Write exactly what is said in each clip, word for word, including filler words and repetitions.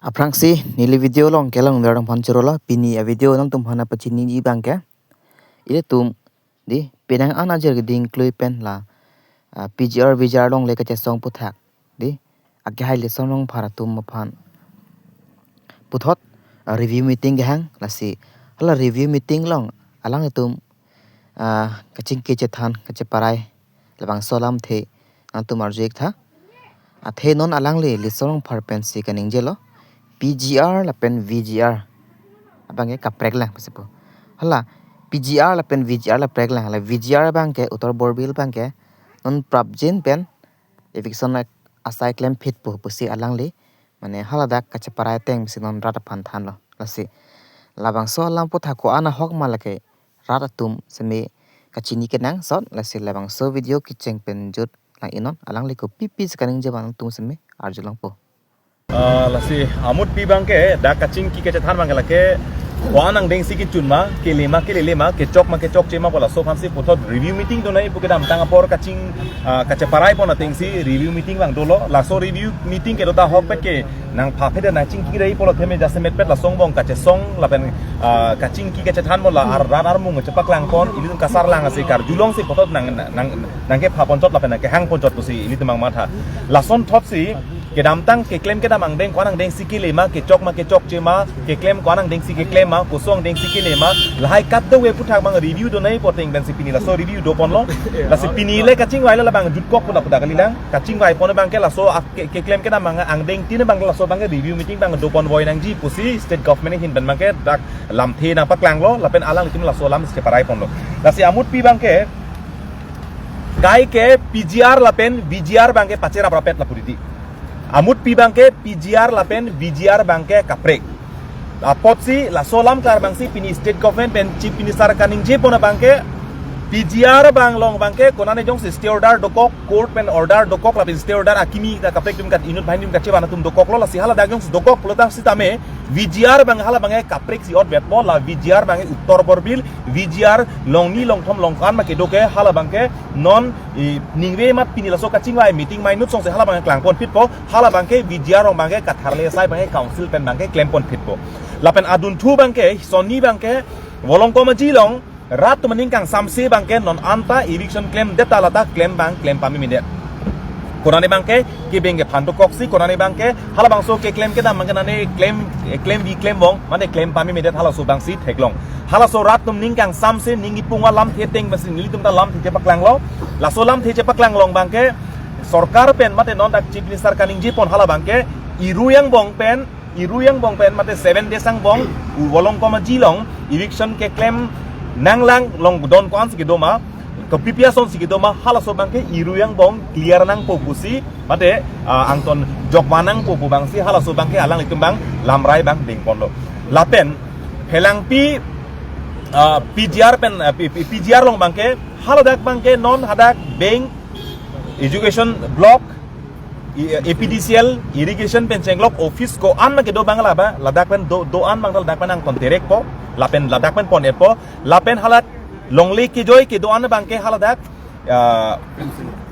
Aphrangsi neli video along kelangver atum aphan chorolo, pini a video nangtum aphan nangpachiniji abangke, ilitum di penang an ajir keding klui pen la, ah, P G R V G R along le kachesong aphuthak di akehai Litsong Rongphar atum aphan puthot, ah, review meeting kehang. Lasi hala review meeting along alanglitum, ah, kachingki kachethan kacheparai labangso alamthe nangtum arju-ik tha. Athe non alangli Litsong Rongphar pensi kaningjelo, P G R lapen V G R abangke kaprek lang pusi pu. Hala P G R lapen V G R la prek lang, hala V G R abangke Uttar Borbil abangke non prapjin pen eviction asai klemphitpo pusi alangli, mane haladak kacheparai ateng pusi non rat aphan thanlo. Lasi labangso alam aphuthak ko-an ahok ma lake rat atum seme kachini kenangsot. Lasi labangso video kecheng pen jut lang-iknon, alangli kopi pisi kaningje abang nangtum seme arjulongpo. Ah, lasi amutpi abangke dak kachingki kachethan abangke lake ko-an angdengsi kechun ma, kele ma, kelele ma, kechok ma, kechokche ma pu laso aphansi puthot review meeting donai pu kedamtang apor kaching, ah, kacheparai pon atengsi review meeting abang dolo. Laso review meeting kedo ta ahokpet ke nangpha phet nangchingki rai pulo theme jasemet pet laso angbong kachesong lapen, ah, kachingki kachethan mo la ar rat armung chepaklang pon, ilitum kasarlang asi karjulongsi puthot nang, nang, nangkepha ponchot lapen nangkehang ponchot pusi ilitum abang matha. Lasonthotsi kedamtang keklem kedam angdeng ko-an angdengsi kele ma, kechok ma, kechokche ma, keklem ko-an angdengsi keklem ma, koson angdengsi kele ma, lahai kadokave aphuthak abang review donai pu ateng pensi pini laso review doponlo. Lasi pini le kachingvai le labang jutkok pu lapu dak kalilang. Kachingvai pon abangke laso ak-, ke-, keklem kedam abang angdengtin abang laso abangke review meeting abang doponvoi nangji pusi state government ahin pen abangke dak lamthe nangpaklanglo, lapen alanglitum laso alam cheparai ponlo. Lasi amutpi abangke kaike P G R lapen V G R abangke pacheraprapet lapu didi. Amutpi abangke P G R lapen V G R abangke kaprek. Apotsi laso alam klar abangsi pini state government pen chief minister kaningje pon abangke P G R abang along abangke konane jongsi stay order dokok, court pen order dokok lapen stay order akimi ta kaprek atum kat inut banghini atum kachevan atum dokoklo, lasi haladak jongsi dokok pulotangsi tame V G R abang hala abangke kaprek si otvetpo, la V G R abangke Uttar Borbil V G R longni longthom longkan ma kedo ke hala abangke non i ningve mat pini laso kachingvai meeting mai nut songsi hala abangke klangponphitpo, hala abangke V G R along abangke katharle asai abangke council pen abangke klemponphitpo. Lapen adunthu abangke, sonni abangke, Volongkom Aji along rat atum aning kangsamse abangke non anta eviction klemdet ta lata klem abang klem pamemedet. Konane abangke kebeng kephan dokoksi, konane abangke halabangso keklem kedam abangke nane klem, eh, klemvi klem vong, mane klem pamemedet halaso abangsi theklong. Halaso rat atum ning kangsamse ning ipung alamthe ateng pensi nelitum ta lamthe chepaklanglo. Laso lamthe chepaklang along abangke sorkar pen mate non dak chief minister kaningje pon hala abangke Irui angbong pen, Irui angbong pen mate seven days angbong, u Volongkom Aji along eviction keklem nanglang along don ko-ansi kedo ma, kopi pi asonsi kedo ma, halaso abangke Irui angbong clear nangpo pusi mate, ah, angton jokvan nangpo pu abangsi halaso abangke alanglitum abang lamrai abang dengponlo. Lapen Phelangpi, ah, P G R pen, ah, P-, P-, P G R along abangke haladak abangke non hadak bank, education block, i-, A P D C L, irrigation pen chenglok office ko-an ma kedo abang laba, ladak pen do, do-an abang ladak pen angton terekpo, lapen ladak pen pon-etpo, lapen halat longle kejoi kedo-an abangke haladak, ah,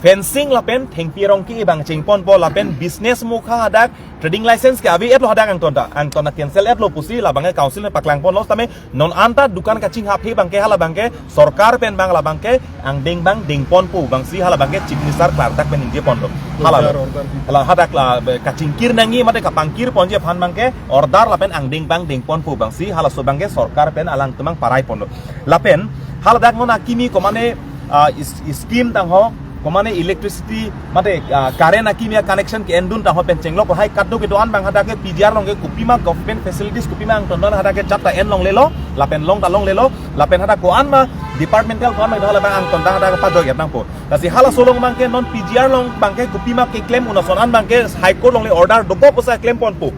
fencing lapen thengpi arong ke abang chengponpo, lapen business mukha hadak trading license ke ave-etlo hadak angton ta, angton ta cancel-etlo pusi labangke council pen paklangponlo tame non anta dukan kachinghaphe abangke hala abangke sorkar pen abang labangke angdeng abang dengponpo abangsi hala abangke chief minister klardak pen ningjeponlo. Hala, order, order. Hala hadak la be kachingkir nangji mate kapangkirponji aphan abangke order lapen angdeng abang dengponpo abangsi halaso abangke sorkar pen alangtum abang paraiponlo. Lapen haladak non akimi komane, ah, is-, scheme tangho, komane electricity mate, ah, current akimi a-connection ke-endun tangho pen chenglok lahai kadokave do-an abang hadak ke P G R along ke kopima government facilities kopima angton do-an hadak ke chapta en longlelo, lapen long ta longlelo, lapen hadak ko-an ma departmental ko-an ma do hala abang angton ta hadak pajok-et nangpo. Lasi halaso along abangke non P G R along abangke kopima keklem un ason an abangke High Court along le order dokok pusi klemponpo.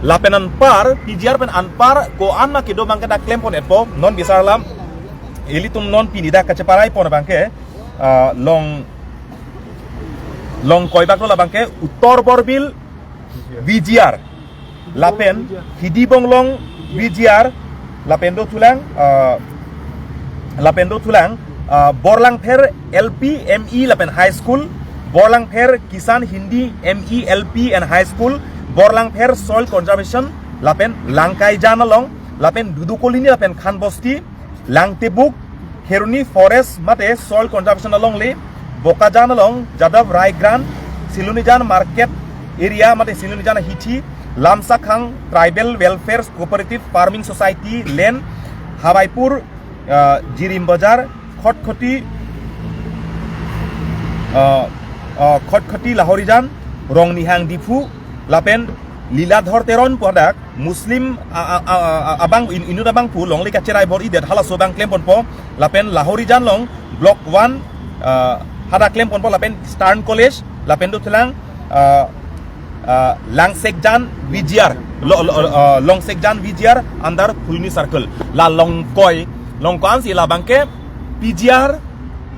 Lapen anpar, P G R pen anpar ko-an ma kedo abangke dak klempon-etpo, non bisar alam ilitum non pini dak kacheparai pon abangke, ah, long, long koibak do labangke Uttar Borbil V G R, lapen Hidi Bonglong V G R, lapen dothulang, ah, lapen dothulang, ah, Borlangpher L P, M E lapen High School, Borlangpher Kishan Hindi M E L P and High School, Borlangpher Soil Conservation, lapen Langkaijan along, lapen Dudu Colony lapen Khan Bosti, Langtebuk, Kheroni Forest mate Soil Conservation alongle, Bokajan along, Jadav Rai Grant, Silonijan Market Area mate Silonijan Hithi, Lamsakhang Tribal Welfare Cooperative Farming Society Land, Hawaipur, uh, Jirim Bazar, Khatkhati, uh, uh, Khatkhati Lahorijan, Rongnihang Diphu, lapen Liladhor Teron pu hadak Muslim a- a- a- a- abang in- inut abang pu longle kacherai bor-idet halaso abang klem ponpo, lapen Lahorijan along Block one, uh, hadak klem ponpo, lapen Eastern College, lapen dothelang, uh, uh, Langsekjan V G R, lo, lo, uh, Longsekjan V G R under Phuloni Circle. La Longkoi, Longkoi ansi labangke P G R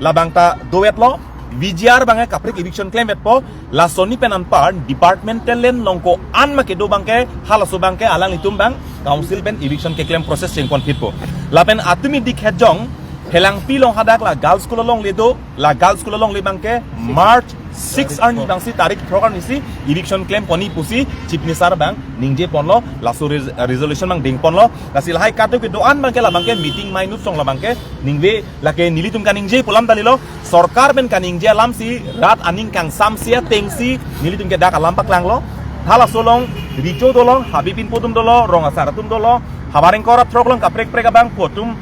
labang ta do-etlo, V G R abangke kaprek eviction klem-etpo, lasoni pen anpar departmental land along ko-an ma kedo abangke, halaso abangke alanglitum abang council pen eviction keklem process chengpon phitpo. Lapen atumi dikhet jong, Phelangpi along hadak la girls school alongle do, la girls school alongle abangke March six arni abangsi, tarik throk arnisi eviction klem ponji pusi Chief Minister abang ningje ponlo, laso res- resolution abang ding ponlo. Lasi lahai kadokave do-an abangke labangke meeting minutes along labangke ningve, lake nelitum kaningje pu alam dalilo, sorkar pen kaningje alamsi rat aning kangsamse atengsi nelitum ke dak alam paklanglo. Halaso along Richo dolo, Habibin Podum dolo, rong asar atum dolo, havar ingkoi ra throk along kaprek prek abang pu atum,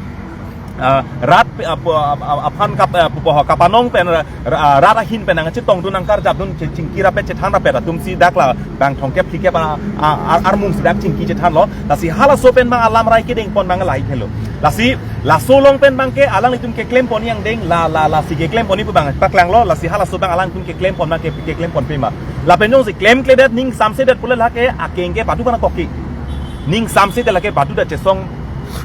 ah, rat pe- ah, pu- ah, ah, aphan kap- ah, pupo ho kapanong pen ra- ra- rat ahin pen nangchetongdun, nangkarjapdun, che- chingki rapet chethan rapet atumsi dak la bang thomkep phlikep a- a- ar- armungsi dak chingki chethanlo. Lasi halaso pen abang alam rai keding pon abang lahai helo. Lasi laso along pen abangke alanglitum keklem ponji angdeng, la la lasi keklem ponji pu abang paklanglo. Lasi halaso abang alanglitum keklem pon abangke keklem pon pima. Lapen jongsi klemkledet, ning samsedet pule lake akeng ke badu kana koki. Ning samsedet lake badudet chesong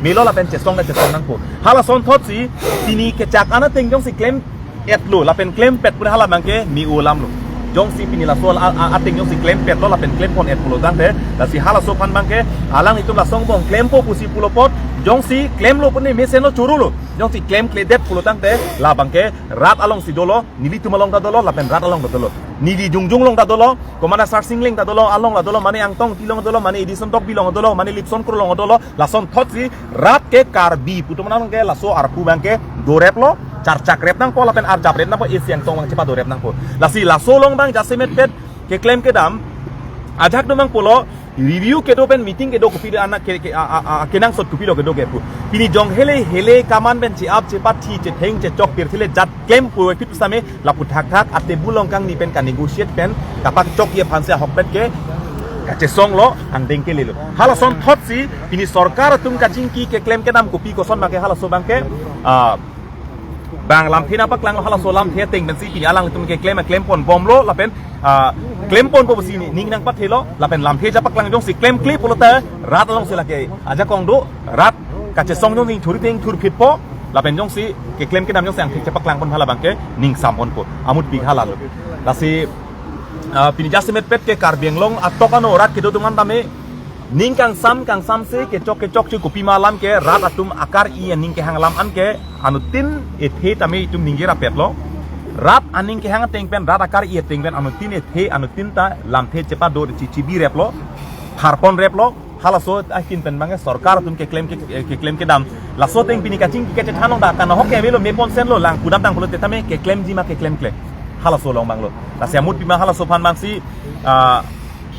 melo lapen chesongdet chesong nangpo. Halason thotsi pini kechak an ateng jongsi klem-etlo lapen klempet pule hala abangke me-o alamlo. Jongsi pini laso a- a- ateng jongsi klempetlo lapen klem pon-et pulo tangte, lasi halaso aphan abangke alanglitum lason angbong klempo pusi pulo apot, jongsi klemlo pune mesenlo, chorolo. Jongsi klemkledet pulo tangte, labangke rat alongsi dolo, nelitum along ta dolo, lapen rat along ta dolo. Neli jongjong along ta dolo, Commander Sarsing Engleng ta dolo, along la dolo, mane Angtong Engti along dolo, mane Edison Tokbi along dolo, mane Lipson Kro along dolo, lason thotsi rat ke Karbi pu atum abangke laso arpu abangke doreplo, charchakrep nangpo lapen arjaprep nangpo, isi angtong abang chepadorep nangpo. Lasi laso along abang jasemetpet keklem kedam ajak do abang pulo, review kedo pen meeting kedo kopi do anak ke, ke, a- a- a- kenangsot kopi do kedo ke pu. Pini jong hele hele kaman pen che-ap chepathi chetheng chechok pirthile jat klem pu epit same lapu thakthak ate bulong kangni pen ka-negotiate pen kapachokji aphansi ahokpet ke kachesonglo, angdeng kelelo. Halason thotsi pini sorkar atum kachingki keklem kedam kopi koson abangke halaso abangke, ah, bang lamthe nangpaklanglo, halaso lamthe ateng pensi pini alanglitum keklem klem pon bomlo lapen, ah, klem ponpo pusi ning nangpathelo lapen lamthe ja paklang, jongsi klemkle pulote rat alongsi lake ajakong do, rat kachesong jongsi thurtheng thurphitpo, lapen jongsi keklem kedam jongsi angthek chepaklang pon hala abangke ning sam ponpo, amutpik halalo. Lasi, ah, pini jasemetpet ke Karbi Anglong atok ano rat kedo atum an tame ning kangsam kangsamse, kechok kechokche kopima alam ke rat atum akar-i aning kehang alam anke anuttin ethe tame itum ningje rapetlo. Rat aning kehang ateng pen, rat akar-i ateng pen anuttin ethe, anuttin ta lamthe chepado chichibireplo, pharponreplo. Halaso ahin pen abangke sorkar atum keklem ke- keklem kedam. Laso ateng pini kachingki kachethan along dak kanahok ke avelo, me ponsenlo, lang kudam tang pulote tame keklemji ma keklemkle, halaso along abanglo. Lasi amutpima halaso aphan abangsi, ah,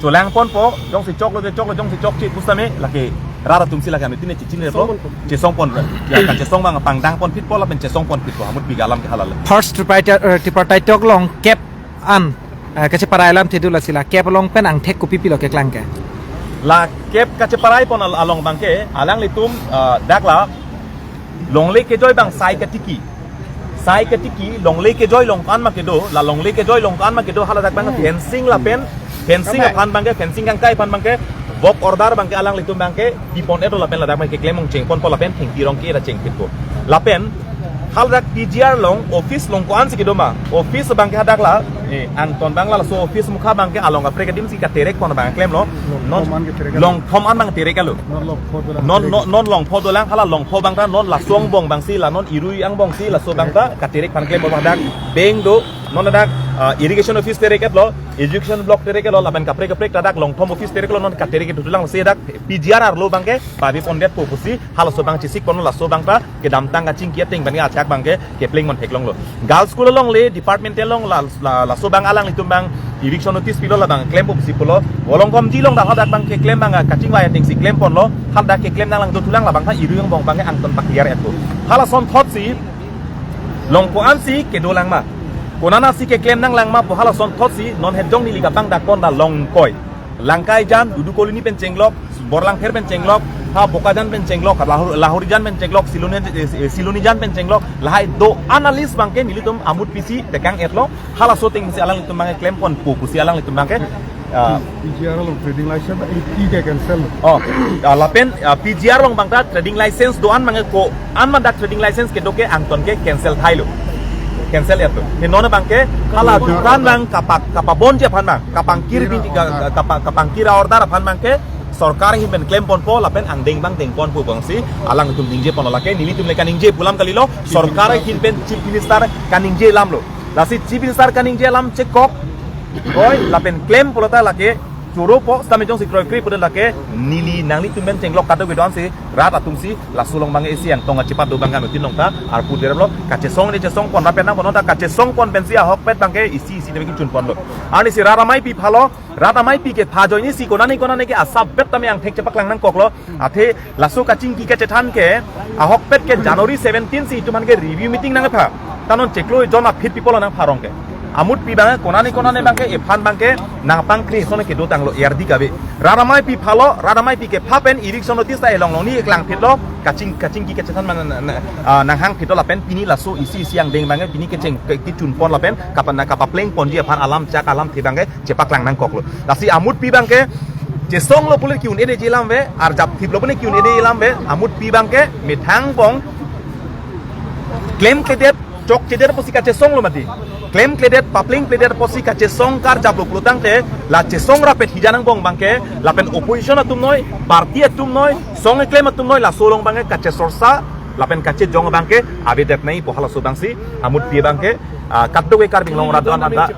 cholang ponpo, jongsi choklo te choklo, jongsi chokche pusitame lake rat atumsi lake anuttin chechinreplo, chesong pon, ya, kachesong abang pangdang pon phitpo lapen chesong pon phitpo, amutpik alam ke halalo. First tripartite, eh, tripartite talk along kep an, eh, kacheparai alamthe do, lasi la kep along pen angthek kopi pilo keklang ke? La kep kacheparai pon al- along abangke alanglitum, eh, dak la longle kejoi abang sai katiki. Sai katiki, longle kejoi along ko-an ma kedo, la longle kejoi along ko-an ma kedo, hala dak abang fencing lapen, fencing aphan abangke, fencing kangkai aphan abangke, work order abangke alanglitum abangke pipon-etlo lapen ladak abangke klemong chengponpo lapen thengpi rong ke ra chengphitpo. Lapen hala dak P G R along, office along ko-ansi kedo ma, office abangke hadak la, eh, angton abang la laso office mukha abangke along kaprek adimsi katerek pon abang klemlo. Non longthom an keterek, longthom an abang terek alo. Non longpho dolang, non, terek, non, non longpho dolang, hala longpho abang ta non laso angbong abangsi, la non irui angbongsi laso abang ta katerek aphan klem abang dak beng do, non dak Ah, irrigation office terek-etlo, education block terek-etlo, lapen kaprek kaprek ta dak Longthom office terek-lo, non katerek-et thulang si dak P G R arlo abangke pavi pondet po pusi halaso abang chesik ponlo. Laso abang ta kedamtang kachingki ateng abangke ajahak abangke kepleng pon theklonglo. Girls school along le department along la, la, laso abang alanglitum abang eviction notice pilo, labang klem po pusi pulo. Volongkom ji along dak hadak abang keklem abang kachingvai ateng si klem ponlo. Hadak keklem nanglang dothulang, labang ta iru angbong abangke angton pa clear-et po. Halason thot si Longko ansi kedolang ma? Konat ansi keklem nanglang ma pu halason thot si non het jong neli kabang dak pon ta Longkoi, Langkaijan, Dudu Colony pen chenglok, Borlangpher pen chenglok, ha Bokajan pen chenglok, Lahori, Lahorijan pen chenglok, Siloni, eh, Silonijan pen chenglok, lahai do-an a-list abangke nelitum amutpi si tekang-etlo. Halaso ateng si alanglitum abangke klem pon po pusi alanglitum abangke, ah, P G R along trading license, eh, P ke cancel. Oh, ah, lapen, ah, P G R along abang ta trading license do-an abangke ko-an ma dak trading license kedo ke angton ke cancel thailo. Cancel-etlo. He non abangke hala dukan abang kapa, kapabonji aphan abang, kapangkir bin, ka, kapa, kapangkir a-order aphan abangke sorkar ahin pen klem ponpo lapen angdeng abang deng ponpo abang si alanglitum ningje ponlo. Lake nelitum le kaningje pu alam kalilo, sorkar ahin pen Chief Minister kaningje alamlo. Lasi Chief Minister kaningje alam chekok, oi, lapen klem pulo ta lake choro po, sitame jongsi kroikre pudet lake neli nanglitum pen chenglok kado kedo ansi rat atum si laso along abang isi angtong achipat do abang kan utin long ta arpu derlo, kachesong ne chesong pon, lapen nang pon ta kachesong pon pensi ahokpet abangke isi isi tame kechun ponlo. Arnisi rat amaipi phalo, rat amaipi kepha ajoine si konane konane ke asap bet tame angthek chepaklang nangkoklo. Athe laso kachingki kachethan ke ahokpet ke January seventeen si itum aphan ke review meeting nangpha. Ta non chiklo jon aphi people nangpharong ke. Amutpi abang konane konane abangke ephan abangke nangpangkri sone kedo tanglo, erdi kave. Rat amaipi phalo, rat amaipi kepha pen eviction notice ta elong long ni eklang phitlo, kaching, kachingki kachethan man na, na, ah, nanghang phitlo lapen pini laso isi isi angdeng abangke pini kecheng ke, kechun pon lapen kapa, na kapapleng ponji aphan alam chak alamthe abangke chepaklang nangkoklo. Lasi amutpi abangke chesonglo pule ki-un-edeji alam ave, arjap thiplo pule ki-un-edeji alam ave, amutpi abangke methang angbong klemkledet, chokchedet pusi kachesonglo mati. Klemkledet, paplengkledet pusi kachesong karjaplo pulo tangte, la chesong rapet hijan angbong abangke, lapen opposition atum noi, party atum noi, song keklem atum noi, laso along abangke kachesorsa lapen kachejong abangke avedet nangji pu halaso abang si amutpi abangke, ah, kadokave Karbi Anglong rat do-an ta,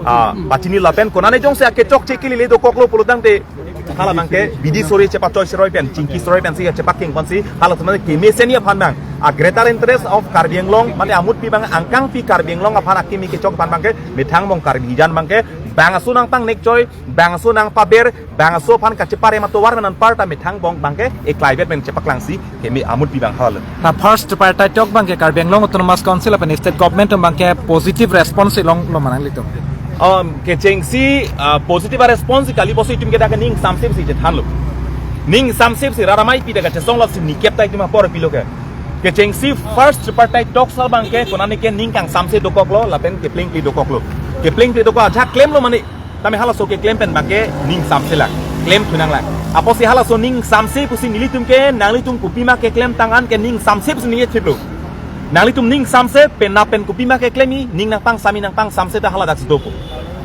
ah, pachini lapen konane jongsi akechokche kelile dokoklo pulo tangte hala abangke bidi sore chepachoi seroi pen, chingki seroi pensi chepakeng ponsi hala teman kemesen aphan abang, a greater interest of Karbi Anglong, mane amutpi abang angkangpi Karbi Anglong aphan akimi kechok aphan abangke methang angbong Karbi hijan abangke bangso nangpangnekchoi, bangso nangpaber, bangso aphan kacheparem atovar pen anparta methang angbong abangke eklaivet pen chepaklangsi keme amutpi abang hal. Ta first tripartite talk abangke Karbi Anglong Autonomous Council lapen state government atum abangke positive response longlo ma nanglitum? Um, kechengsi, ah, positive response kali pusi itum ke dak ning samsip si chethanlo. Ning samsip si rat amaipi dak kachesong lasi nikep ta itum apor pilo ke. Kechengsi first tripartite talks abangke konane ke ning kangsamse dokoklo lapen keplengple dokoklo. Keplengple dokok ajahak klemlo mane tame halaso keklem pen abangke ning samselang, klem thunanglang. Apotsi halaso ning samse pusi nelitum ke nanglitum kopima keklem tang an ke ning samse pusi ning ethiplo. Nanglitum ning samse penap pen kopima keklem-i, ning nangpangsam-i nangpangsamse ta haladak si dopo.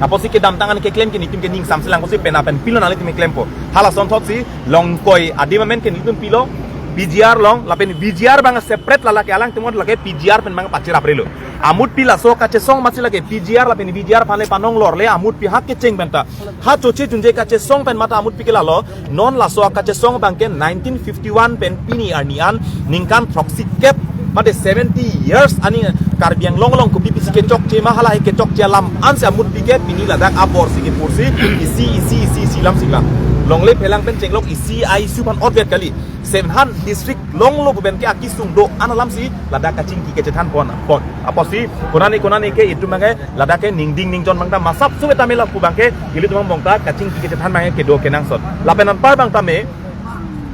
Apotsi kedamtang an keklem ke nelitum ke ning samselang pusi penap pen pilo nanglitum keklempo. Halason thotsi Longkoi adim amen ke nelitum pilo, P G R along, lapen P G R abang separate lala ke alangtum lake P G R pen abang pachiraprelo. Amutpi laso kachesong masi lake P G R lapen P G R aphan le panong lorle amutpi ha kecheng penta. Ha choche chunje kachesong pen mata amutpi ke lalo, non laso kachesong abangke nineteen fifty-one pen pini arni an ningkan throksi kep, mate seventy years ani Karbi Anglong along kopi pisi kechokche ma hala he kechokche alam ansi amutpi ke pini ladak abor si kepursi isi isi isi isi lam si lam. Longle phelang pen chenglok isi a isi aphan otvet kali. Seven hundred district longlo pu pen ke akesung do-an alam si ladak kachingki kachethan pon pon. Apotsi konane konane ke itum abangke ladak ke ningding ningjon abang ta masap suwe tamela pu abangke ilitum angbong ta kachingki kachethan abangke kedo kenangsot. Lapen anpar abang tame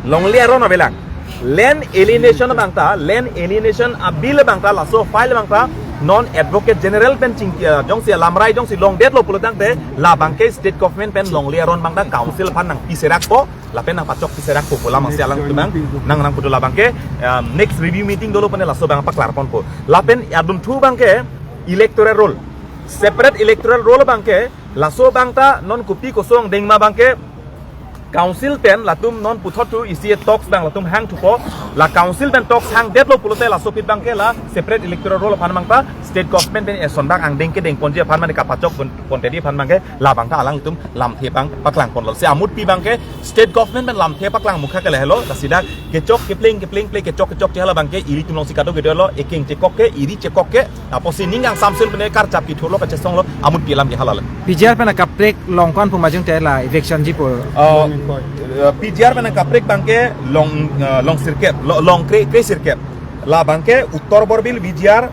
longle aron avelang. Land alienation abang ta, land alienation a bill abang ta, laso file abang ta non Advocate General pen chingki, eh, jongsi lamrai jongsi longdetlo pulo tangte labangke state government pen longle aron abang ta council aphan nangpiserakpo lapen nangpachokpiserakpo pu lam si alangtum nang nang nangputu labangke, um, next review meeting dolo pene laso abang paklar ponpo. Lapen adunthu abangke electoral roll, separate electoral roll abangke laso abang ta non kopi koson dengma abangke Council pen latum non puthot thu isi talks abang latum hangthupo. La council pen talks hangdetlo pulote laso aphi abangke la separate electoral roll aphan abang ta state government pen eson abang angdeng kedeng ponji aphan mane kapachok pon, pontedi aphan abangke labang ta alangtum lamthe abang paklangponlo. Si amutpi abangke state government pen lamthe paklang mukha ke lahelo, lasi dak kechok kepleng kepleng ple kechok kechokche hala abangke ilitum alongsi kadokave dolo, ekeng chekok ke, iri chekok ke, apotsi ning kangsamse pen karchap kithurlo kachesonglo, amutpi alam ke halalo. P G R pen akaprek long ko-an pu ma jongte la eviction ji pu? Oh, eh, P G R pen akaprek abangke long, eh, long sirkep, lo-, long kre, kre sirkep. La abangke Uttor Borbil V G R,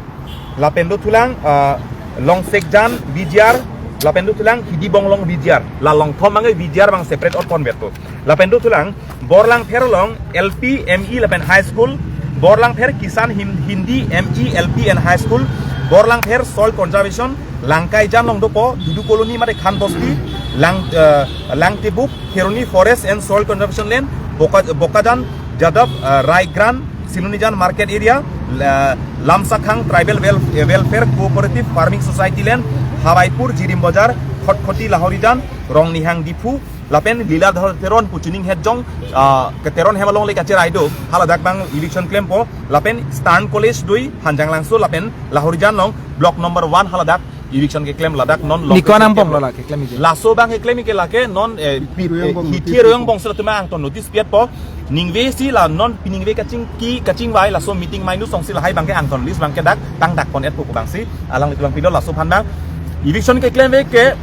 lapen dothulang, eh, long Sekjan V G R, lapen dothulang Hidi Bonglong V G R. La longthom abangke V G R abang separate ot ponbetpo. Lapen dothulang Borlangpher along L P, M E lapen high school, Borlangpher Kisan Hin-, Hindi, M E, L P and high school, Borlangpher soil conservation, Langkaijan along dopo, Dudu Colony mate Khan Bosti, Lang, eh, Langtibuk, Kheroni Forest and Soil Conservation Land, Boka-, Bokajan, Jadab, eh, Raigrand, Silonijan Market Area, la-, Lamsakhang Tribal Wel-, eh, Welfare Cooperative Farming Society Land, Hawaipur, Jirim Bazar, Khatkhati Lahorijan, Rongnihang Diphu, lapen Liladhar Teron pu chuning het jong, ah, ke Teron hem along le kacherai do, haladak abang eviction klempo, lapen Stern College dui, Hanjanglangso, lapen Lahorijan along, block number one haladak eviction keklem ladak non long Niko keklem angbong lo. Lo la keklem ije. Laso abang keklem ke lake non, eh, pi-, Royang eh, Bong Hithi notice Royang pi-, Bong sila tuma angton notice piatpo. Ningve si la non piningve kachingki kachingvai laso meeting minus song si lahai abangke angton list abangke dak tangdak pon-etpo pu abangsi alanglitum abang pidol laso aphan abang eviction keklem ave ke,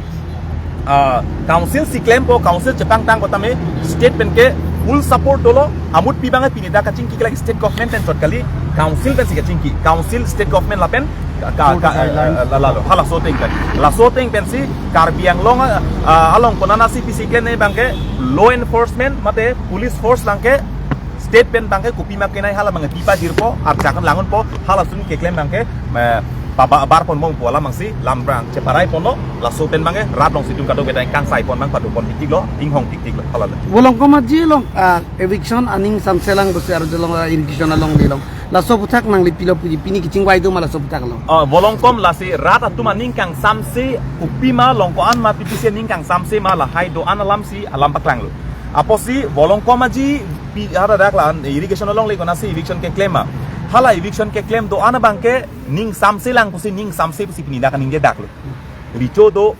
ah, council si klempo, council chepangtangpo tame state pen ke full support dolo, amutpi abangke pini dak kachingki ke lake state government pen chot kali, council pensi kachingki, council state government lapen ka, ka, Board ka, guidelines. Eh, la, la, lo, halaso ateng pen. Laso ateng pensi Karbi Anglong, ah, ah, along konatsi pisi klemne abangke law enforcement mate police force abangke state pen abangke kopima kenai hala abangke pipa jirpo, arjakan langunpo, halason keklem abangke, eh, paba abar ponbompo alam abangsi, lam abang cheparai ponlo, laso pen abangke, rat alongsi itum kadokave ta ingkang sai pon abang pado pon tiktiklo, inghong tiktiklo, halalo. Volongkom Aji along, ah, eviction aning samselang pusi arjulong, ah, eviction along dilong. Laso aphuthak nangli pilo puji pini kachingvai do ma laso aphuthak lo. Oh, Volongkom lasi rat atum aning kangsamse kopima long ko-an ma P P C aning kangsamse ma lahai do-an alamsi alam paklanglo. Apotsi Volongkom Aji pi haladak la irrigation along le konatsi eviction keklem ma. Hala eviction keklem do-an abangke ning samselang pusi ning samse pusi pini dak ningjedaklo. Richo do,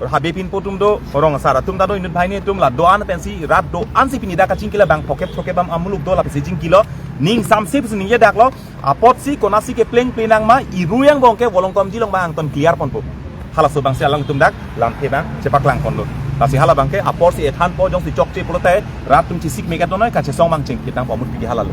habe pinpo atum do, rong asar atum ta do, inut banghini atum la do-an pensi, rat do-ansi pini dak kachingki la abang phokep thokep am amuluk do la pensi chingkilo, ning samse pusi ningjedaklo, apotsi konatsi kepleng plenang ma, Royang Bong ke Volongkom Aji along abang angton clear ponpo. Halaso abangsi alangtum dak, lamthe abang, chepaklang ponlo. Lasi hala abangke, apotsi ethanpo jongsi chokche pulote, rat atum chesik mega tonoi, kachesong abang chingkitangpo amutpi ke halalo.